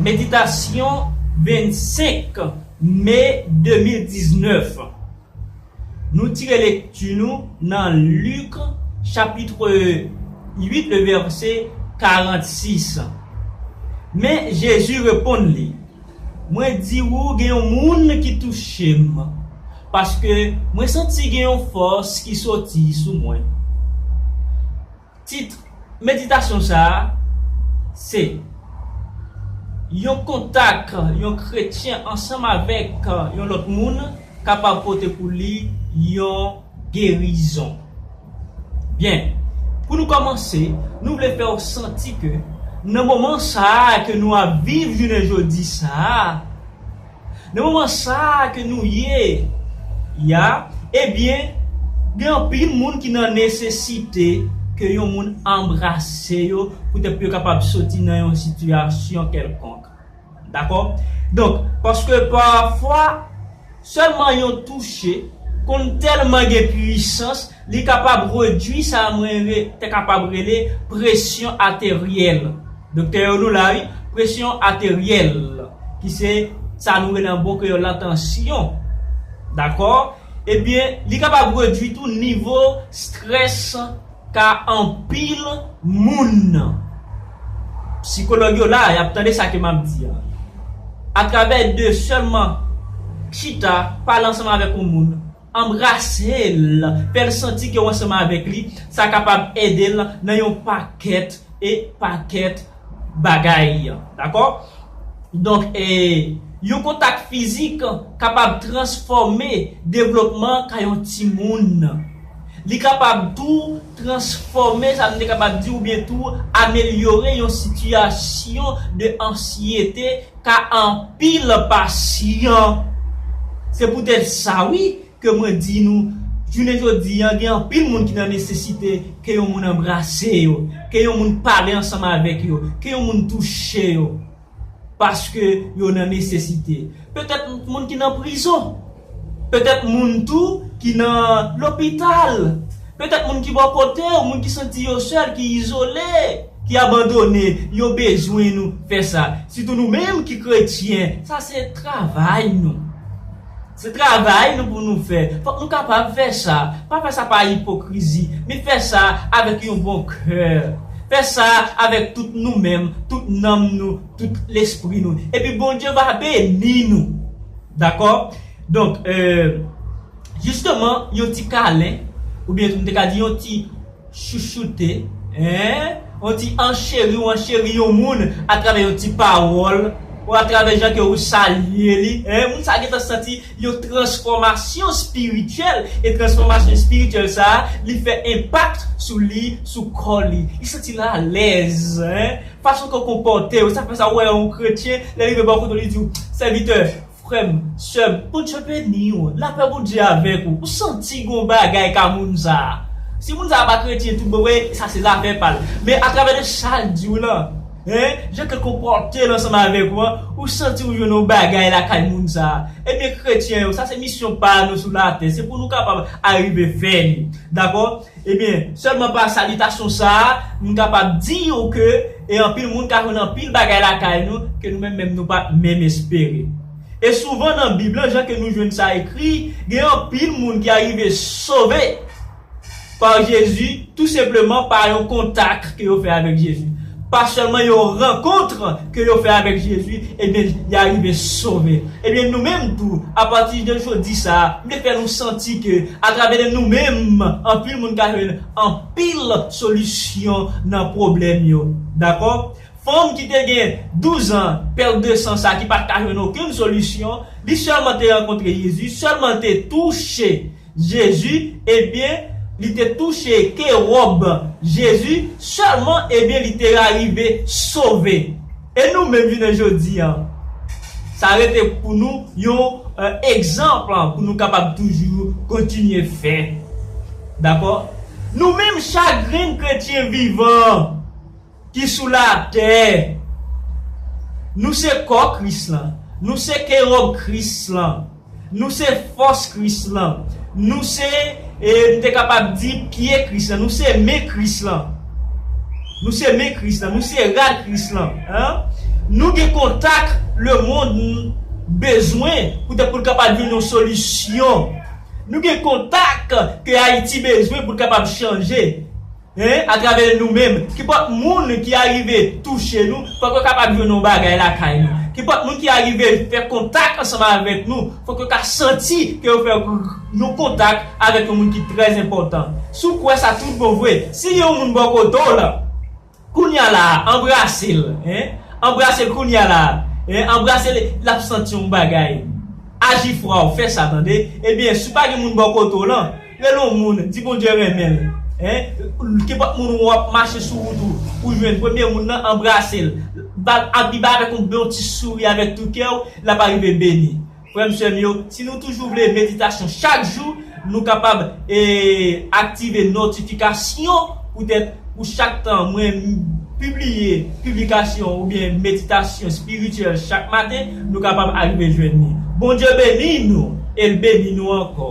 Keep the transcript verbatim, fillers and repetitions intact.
Meditasyon vennsenk me de mil diznèf. Nou tire lekti nou nan Lik chapit uit, le vèsè karannsis. Men Jezi reponn li, "Mwen di ou, gen yon moun ki touche m, paske mwen santi gen yon fòs ki soti sou mwen." Tit meditasyon sa a se yon kontak yon kretyen ansanm avèk yon lòt moun kapab pote pou li yon gerizon. Byen, pou nou kòmanse, nou vle fè w santi ke nan moman sa a ke nou ap viv jounen jodi sa a, nan moman sa a ke nou ye, ya, ebyen, gen anpil moun ki nan nesesite ke yon moun anbrase yo poutèt pou yo kapab soti nan yon sitiyasyon kèlkonk. Dakò? Donk, paske pafwa, sèlman yon touche konn tèlman gen pwisans, li kapab redwi sa mwen re- te kapab rele presyon ateryèl. Doktè yo nou la, wi, presyon ateryèl, ki se sa nou rele an bon kreyòl la tansyon. Dakò? Ebyen, li kapab redwi tou nivo strès ka anpil moun. Sikològ yo la, y ap tande sa ke m ap di a. Atravè de sèlman chita, pale ansanm avèk yon moun, anbrase l, fè l santi ke w ansanm avèk li, sa kapab ede l nan yon pakèt e pakèt bagay. Dakò? Donk, e, yon kontak fizik kapab transfòme devlopman ka yon timoun. Li kapab tou transfòme, sa nou te kapab di, oubyen tou amelyore yon sitiyasyon de ansyete ka anpil pasyan. Se poutèt sa, wi, ke mwen di nou, jounen jodi a, gen anpil moun ki nan nesesite ke yon moun anbrase yo, ke yon moun pale ansanm avèk yo, ke yon moun touche yo. Paske yo nan nesesite. Petèt moun ki nan prizon. Petèt moun tou ki nan lopital. Petèt moun ki bò kote w, moun ki santi yo sèl, ki izole, ki abandone, yo bezwen nou fè sa. Sitou nou menm ki kretyen, sa se travay nou. Se travay nou pou nou fè. Fòk nou kapab fè sa. Pa fè sa pa ipokrizi, men fè sa avèk yon bon kè. Fè sa avèk tout nou menm, tout nanm nou, tout lespri nou. Epi Bondye va beni nou. Dakò? Donk, euh, jisteman, yon ti kalen, oubyen nou te ka di yon ti chouchoute, en, yon ti ancheri ou ancheri yon moun atravè yon ti pawòl, ou atravè jan ke ou salye li, en, moun sa gentan santi yon transfòmasyon espirityèl, e transfòmasyon espirityèl sa a, li fè enpak sou li, sou kò li. Li santi l alèz, en, fason ke w konpòte w, sa fè sa, ou wè yon kretyen, lè l rive bò kote w, li di w, "Sèvitè, frè m, sè m, Bondye beni w, lapè Bondye avèk ou." Ou santi gon bagay ka moun sa a. Si moun sa a pa kretyen tout bon vre, sa se zafè pa l. Men atravè de sa l di w lan, en, jan ke l konpòte l ansanm avèk ou an, ou santi ou jwenn yon bagay lakay moun sa a. Ebyen, kretyen yo, sa se misyon pa nou sou latè. Se pou nou kapab arive fè li. Dakò? Ebyen, sèlman pa salitasyon sa a, m kapab di w ke, e anpil moun ka jwenn anpil bagay lakay nou, ke nou menm menm nou pa t menm espere. E souvan nan Bib lan, jan ke nou jwenn sa ekri, gen anpil moun ki arive sove pa Jezi, tou senpleman pa yon kontak ke yo fè avèk Jezi. Pa sèlman yon rankont ke yo fè avèk Jezi, ebyen, y arive sove. Ebyen, nou menm tou, apati de jodi sa a, m te fè nou santi ke, atravè de nou menm, anpil moun ka jwenn anpil solisyon nan pwoblèm yo. Dakò? Fanm ki te gen douz an, pèt de san sa, ki pa t ka jwenn okenn solisyon, li sèlman te rankontre Jezi, sèlman te touche Jezi, ebyen, li te touche ke wòb Jezi, sèlman, ebyen, li te arive sove. E nou menm, jounen jodi a, sa rete pou nou yon, eh, egzanp pou nou kapab toujou kontinye fè. Dakò? Nou menm, chak grenn kretyen vivan ki sou latè, nou se kò Kris lan, nou se ke wòb Kris lan, nou se fòs Kris lan, nou se, e, m te kapab di pye Kris lan, nou se men Kris lan. Nou se men Kris lan, nou se rad Kris lan, en? Nou gen kontak lemonn bezwen poutèt pou l kapab jwenn yon solisyon. Nou gen kontak ke Ayiti bezwen pou l kapab chanje. Hein, atravè nou menm. Kenpòt moun ki arive touche nou, fòk yo kapab jwenn yon bagay lakay nou. Kenpòt moun ki arive fè kontak ansanm avèk nou, fòk yo ka santi ke yo fè yon kontak avèk yon moun ki trè enpòtan. Si w kwè sa tout bon vre, si gen yon moun bò kote w la, kounye a la, anbrase l, hein? Anbrase l kounye a la, hein? Anbrase l, l ap santi yon bagay. Aji fwa w fè sa, tande. Ebyen, si w pa gen moun bò kote w lan, rele yon moun, di Bondye renmen l, hein? Kenpòt moun w ap mache sou wout ou, ou jwenn premye moun nan, anbrase l. Ba, ap viv avèk yon bon ti souri avèk tout kè w, l ap arive beni. Frè m, sè m yo, si nou toujou vle meditasyon chak jou, nou kapab e, aktive notifikasyon poutèt pou chak tan mwen pibliye piblikasyon oubyen meditasyon espirityèl chak maten, nou kapab arive jwenn li. Bondye beni nou e l beni nou ankò.